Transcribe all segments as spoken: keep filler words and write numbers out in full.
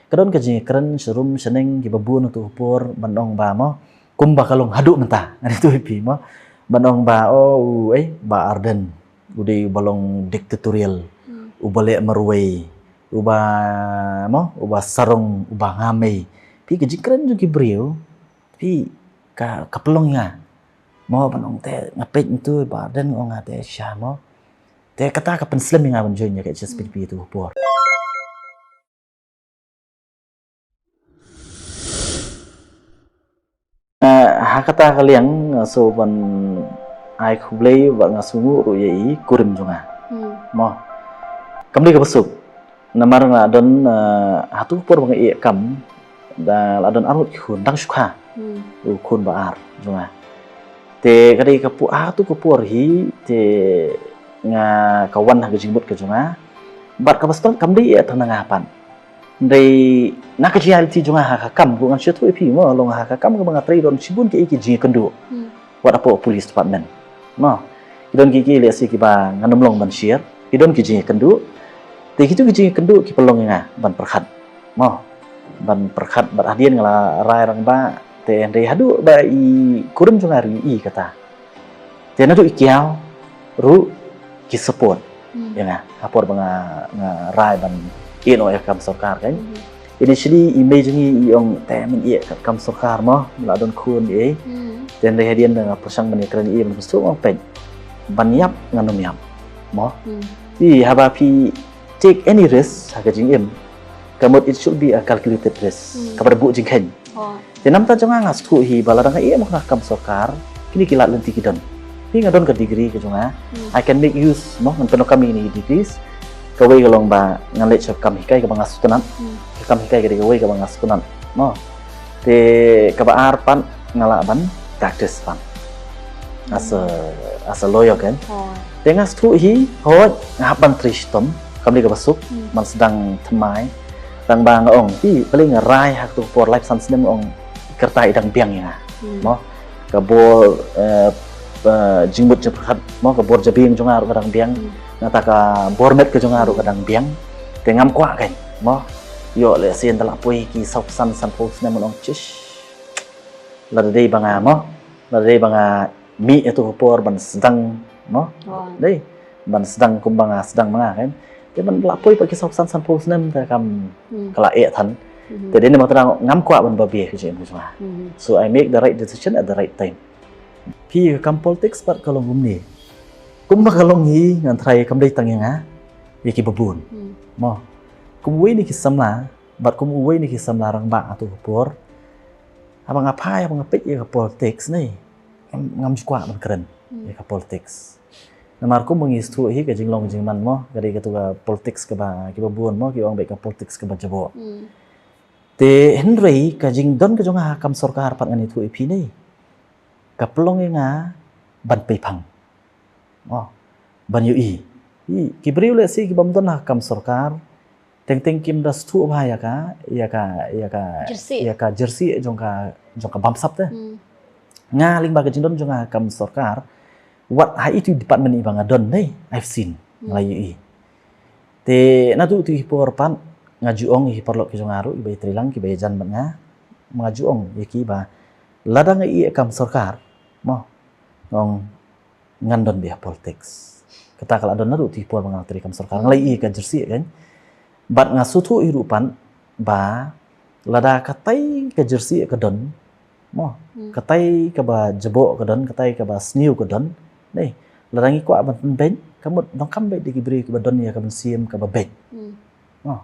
Ka don ka jingkren sharum shaneng kiba bun ha tu ka por ban ong ba mo, kumba ka long haduh mynta, ngan ïathuh ïa phi mo, ban ong ba, oh, u, eh, Bah Ardent u dei uba long dictatorial, uba leh marwei, uba mo, uba sarong, uba ngamei. Phi, ka jingkren jong ki briew, phi, ka, ka pynlong ïa nga mo, ban ong te nga peit ntu Bah Ardent, ong nga te sha mo. Te kata ka pynslem ïa nga ban join ïa ka H S P D P tu ka por. Eh, ha kata ka liang nga shu ban ai khublei bad nga sngewnguh ruh ïa i kurim jong nga. Mo, kam dei kaba suk. Namar nga don, eh, ha tu ka por ba nga ïeh kam, da la don arngut ki khun, dang shu kha u khun ba ar jong nga. Te ka dei ka por, ha tu ka por hi te nga, ka wan ha ka jingmut ka jong nga. Bad kaba sdang kam dei ïa tang na nga pat. Dei na ka jingïaleit jong nga ha ka kam, ruh ngan shu ïathuh ïa phi mo, long ha ka kam kaba nga trei don shibun ki, ki jingïakynduh. Wat hapoh police department mo, ki don ki, ki lehse kiba ngan ym long ban share. Ki don ki jingïakynduh. Te kitu ki jingïakynduh ki pynlong ïa nga ban pyrkhat mo, ban pyrkhat bad hadien nga la rai rangbah. Te hynrei haduh ba i kurim jong nga ruh i kata. Te naduh i kiaw ruh ki support ïa nga ha por ba nga, nga rai ban ïeh noh ïa ka kam sorkar kan. Initially i mei jong ngi i ong te men ïeh ka kam sorkar mo, la don khun ei. Te hynrei hadien nga pyrshang ban ïakren ïa i, ban pyrshang ong peit, ban ïap ngan ym ïap mo. Phi, haba phi take any risk ha ka jingim, ka mut it should be a calculated risk, kaba da buh jingkheiñ. Te namar ta jong nga nga sngewthuh hi ba lada nga ïeh mo ha ka kam sorkar, kine ki lad lynti ki don. Phi, nga don ka degree ka jong nga, I can make use mo, ngan pyndonkam ïa kine ki degrees. Kawei ka long ba ngan leit sha ka kam hikai kaba nga sngewtynnat. Ka kam hikai ka dei kawei kaba nga sngewtynnat mo. Te kaba ar pat nga lah ban practice pat as a, as a lawyer kan. Te nga sngewthuh hi, hooid, nga hap ban trei shitom, kam dei kaba suk ban sdang thymmai. Tang ba nga ong, phi, balei nga rai ha ka tu ka por laiphew san snem, nga ong, ka rta i dang biang ïa nga mo. Ka bor, eh, eh, jingmut jingpyrkhat mo, ka bor jabieng jong nga ruh ka dang biang. Nangta ka bor met ka jong nga ruh ka dang biang. Te ngam kwah kan mo, ïoh lehse ynda la poi ki saw san, sanphew snem, ngan ong, chish, lada dei ba nga mo, lada dei ba nga mih ha tu ka por ban sdang mo, dei, ban sdang kumba nga sdang ma nga kan. Te ban la poi pat ki saw san, sanphew snem te kam, ka la eh than. Te dei namar kata ngam kwah ban babe ka jingim ka jong nga. So I make the right decision at the right time. Phi, ka kam politics pat ka long kumne. Kumba ka long hi, ngan tharai kam dei tang ïa nga, ïa kiba bun mo. Kum uwei na ki samla bad kum uwei na ki samla rangbah ha tu ka por, haba nga phai, haba nga peit ïa ka politics ne, ngam, ngam ju kwah ban kren ïa ka politics. Namar kumba ngi sngewthuh hi, ka jinglong jingman mo, ka dei katu ka politics kaba, kiba bun mo ki ong beit ka politics kaba jaboh. Te hynrei ka jingdon ka jong nga ha kam sorkar pat, ngan ïathuh ïa phi ne, ka pynlong ïa nga ban peiphang mo, ban ïohi. Ki briew lehse kibym don ha ka kam sorkar, teng teng kim da sngewthuh bha ïa ka, ïa ka, ïa ka jersey, ïa ka jersey jong ka, jong ka bamsap te. Nga lyngba ka jingdon jong nga ha ka kam sorkar, wat ha itu department iba nga don ne, I've seen, nga la ïohi. Te naduh tu hi por pat nga ju ong ïa ki paralok ki jong nga ruh, iba ïatrei lang, kiba ïajan bad nga, nga ju ong ïa ki ba lada nga ïeh kam sorkar mo, nga ong ngan don beit ha politics. Kata ka la don naduh tu hi por ba nga la trei kam sorkar, nga la ïeh ka jersey kan. Bad nga sngewthuh hi ruh pat ba lada katai ka jersey ka don mo, katai kaba jaboh ka don, katai kaba sniew ka don, ne, lada ngi kwah ban pynbeit, ka mut donkam beit da ki briew kiba don ïa ka mynsiem kaba beit mo.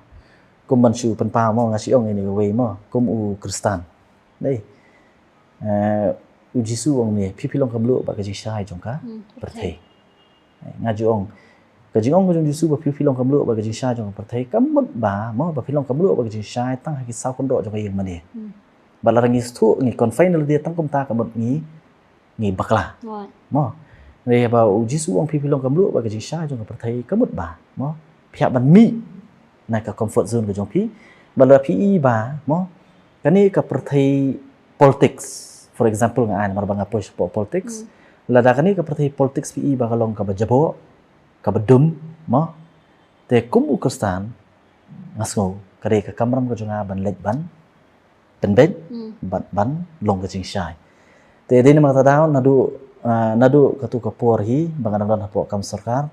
Kum ban shu pynpaw mo, nga shu ong ïa kane kawei mo, kum u Khristan, ne, eh, u Jisu u ong ne, phi phi long ka mluh bad ka jingshai jong ka pyrthei. Nga ju ong, ka jingong ka jong u Jisu ba phi phi long ka mluh bad ka jingshai jong ka pyrthei, ka mut ba mo, ba phi long ka mluh bad ka jingshai tang ha ki saw kyndoh jong ka ïing mane. Bad lada ngi sngewthuh, ngi confine lade tang kumta, ka mut ngi, ngi bakla mo. Hynrei ba u Jisu u ong phi phi long ka mluh bad ka jingshai jong ka pyrthei, ka mut ba mo, phi hap ban mih na ka comfort zone ka jong phi. Bad lada phi i ba mo, kane ka pyrthei politics, for example, nga ai namar ba nga poi shapoh politics. Lada kane ka pyrthei politics phi i ba ka long kaba jaboh, kaba dum mo, te kum u Khristan nga sngew Ka dei ka kamram ka jong nga ban leit ban pynbeit, ban, ban long ka jingshai. Te dei namar kata daw naduh, ah, naduh katu ka por hi ba nga dang don hapoh kam sorkar,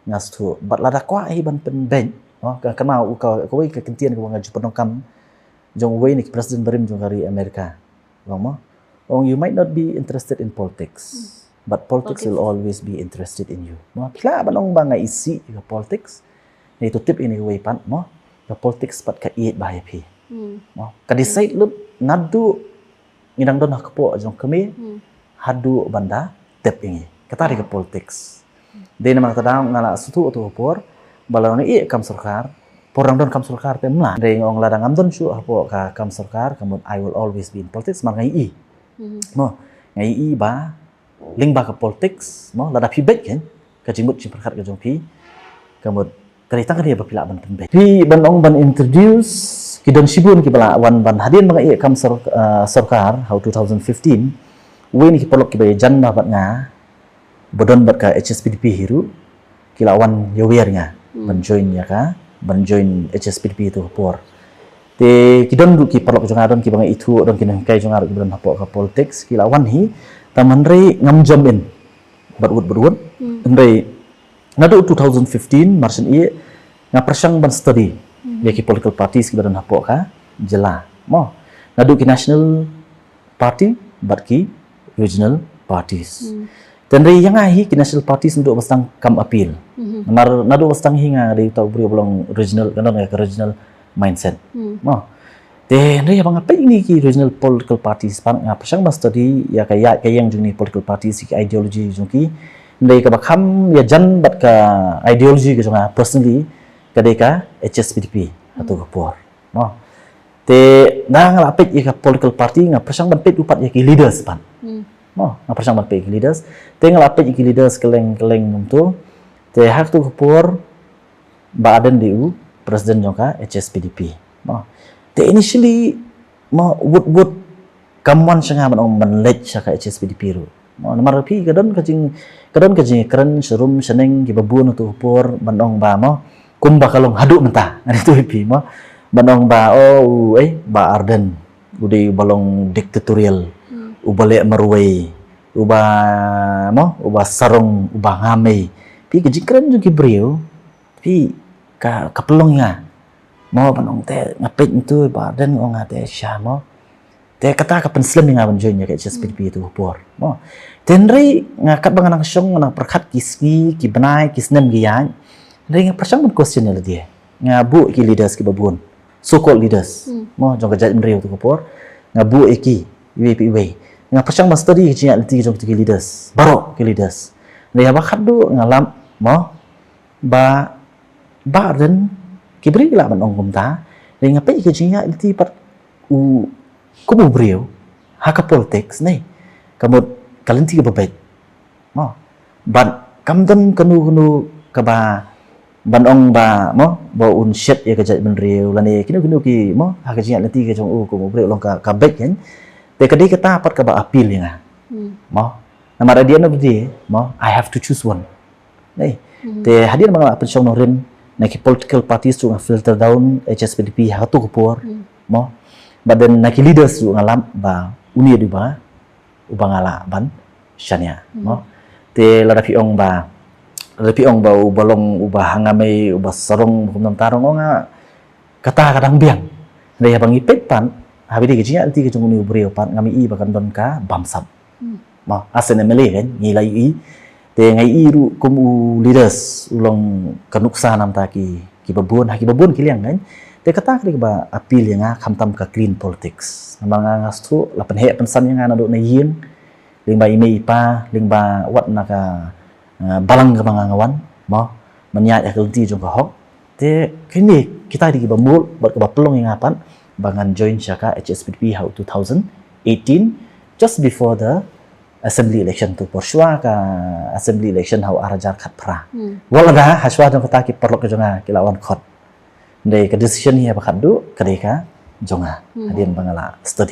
nga sngewthuh bad lada kwah hi ban pynbeit, oh, ka, kane u ka, kawei ka kyntien kaba nga ju pyndonkam jong uwei na ki president barim jong ka ri Amerika. Ong mo, ong, "You might not be interested in politics, but politics will always be interested in you." Mo, phi lah ban ong ba nga isih ïa ka politics. Ngi to tip ïa kane kawei pat mo, ka politics pat ka ïeit bha ïa phi. Mo, ka decide lut naduh ngi dang don ha ka kpoh jong kmie haduh ban da tep ïa ngi. Kata dei ka politics. Dei namar kata daw nga la sngewthuh tu por ba la nga ïeh kam sorkar, por dang don kam sorkar te mla. Dei nga ong lada ngam don shuh hapoh ka kam sorkar, ka mut I will always be in politics, namar nga ïohi. Mo, nga ïohi ba lyngba ka politics mo, lada phi beit kan, ka jingmut jingpyrkhat ka jong phi, ka mut ka dei tang kane ba phi lah ban pynbeit. Phi ban ong ban introduce, ki don shibun kiba la wan ban hadien ba nga ïeh kam sor-, ah, sorkar ha u two thousand fifteen. Uwei na ki paralok kiba ïajan bha bad nga, ba don bad ka H S P D P hi ruh, ki la wan ïawer ïa nga ban join ïa ka, ban join H S P D P tu ka por. Te ki don ruh ki paralok jong nga, don kiba nga ithuh, don ki nonghikai jong nga ruh kiba don hapoh ka politics, ki la wan hi. Tang hynrei ngam jump in bad wut bad wut. Hynrei naduh two thousand fifteen, mar shen ïeh, nga pyrshang ban study ïa ki political parties kiba don hapoh ka jylla mo, naduh ki national party bad ki regional parties. Te hynrei ïa nga hi ki national parties naduh ba sdang kam appeal. Namar naduh ba sdang hi nga dei uta u briew ba long regional, ka don ka regional mindset mo. Te hynrei haba nga peit ïa ki regional political parties pat, nga pyrshang ban study ïa ka ïaid ka ïeng jong ki political parties, ki ideology jong ki. Hynrei kaba kham ïajan bad ka ideology ka jong nga personally, ka dei ka H S P D P hatu ka por mo. Te nga, nga la peit ïa ka political party, nga pyrshang ban peit ruh pat ïa ki leaders pat mo, nga pyrshang ban peit ïa ki leaders. Te nga la peit ïa ki leaders kylleng kylleng kumtu. Te ha katu ka por Bah Ardent dei u president jong ka H S P D P mo. Te initially mo, wut wut kam wan sha nga ban ong ban leit sha ka H S P D P ruh mo. Namar phi, ka don ka jing, ka don ka jingkren sharum shaneng kiba bun hatu ka por ban ong ba mo, kumba ka long haduh mynta, ngan ïathuh ïa phi mo, ban ong ba, oh, u, eh, Bah Ardent u dei uba long dictatorial, uba leh marwei, uba mo, uba sarong, uba ngamei. Phi, ka jingkren jong ki briew phi, ka, ka pynlong ïa nga mo, ban ong te nga peit ntu Bah Ardent, ong nga te sha mo. Te kata ka pynslem ïa nga ban join ïa ka H S P D P tu ka por mo. Te hynrei nga, katba nga nang shong, nga nang pyrkhat ki sngi, ki bnai, ki snem ki ïaid, hynrei nga pyrshang ban question ïa lade. Nga buh ïa ki leaders kiba bun, so called leaders mo, jong ka jaitbynriew tu ka por. Nga buh ïa ki iwei pa iwei, nga pyrshang ban study ka jingïaid lynti jong kito ki leaders, baroh ki leaders. Hynrei haba khatduh nga lap mo, ba, Bah Ardent, ki briew ki lah ban ong kumta. Hynrei nga peit ka jingïaid lynti pat u, kum u briew ha ka politics ne, ka mut ka lynti kaba beit mo. Bad kam don kano kano kaba ban ong ba mo, ba un shet ïa ka jaitbynriew lane kino kino ki mo, ha ka jingïaid lynti ka jong u kum u briew long ka, ka beit kan. Te ka dei kata pat kaba appeal ïa nga mo. Namar at the end of the day mo, I have to choose one. Te hadien ba nga la pynshong nongrim, na ki political parties ruh nga filter down H S P D P ha katu ka por mo. But then na ki leaders ruh nga lap ba une dei uba, uba nga lah ban shaniah mo. Te lada phi ong ba, lada phi ong ba uba long uba ha ngamei, uba sarong, uba kumta kumta ruh, ong nga, kata ka dang biang. Hynrei haba ngi peit pat, haba ïadei ka jingïaid lynti ka jong une u briew pat, ngam ïohi ba kan don ka bamsap mo. As an M L A kan, ngi la ïohi. Te nga ïohi ruh kum u leaders u long ka nuksa namar ki, kiba bun, ha kiba bun ki liang kan. Te kata ka dei kaba appeal ïa nga, khamtam ka clean politics. Namar nga, nga sngewthuh, la pynheh pynsan ïa nga naduh na ïing, lyngba i mei i pa, lyngba wat na ka, eh, balang kaba nga, nga wan mo, ban ïaid ha ka lynti jong ka hok. Te kine kita dei kiba mut bad kaba pynlong ïa nga pat ba ngan join sha ka H S P D P ha u two thousand eighteen, just before the assembly election, tu por shuwa ka assembly election ha u ar hajar khatphra. Wat lada ha shuwa jong kata ki paralok ka jong nga ki la wan khot. Hynrei ka decision hi haba khatduh ka dei ka jong nga, hadien ba nga la study.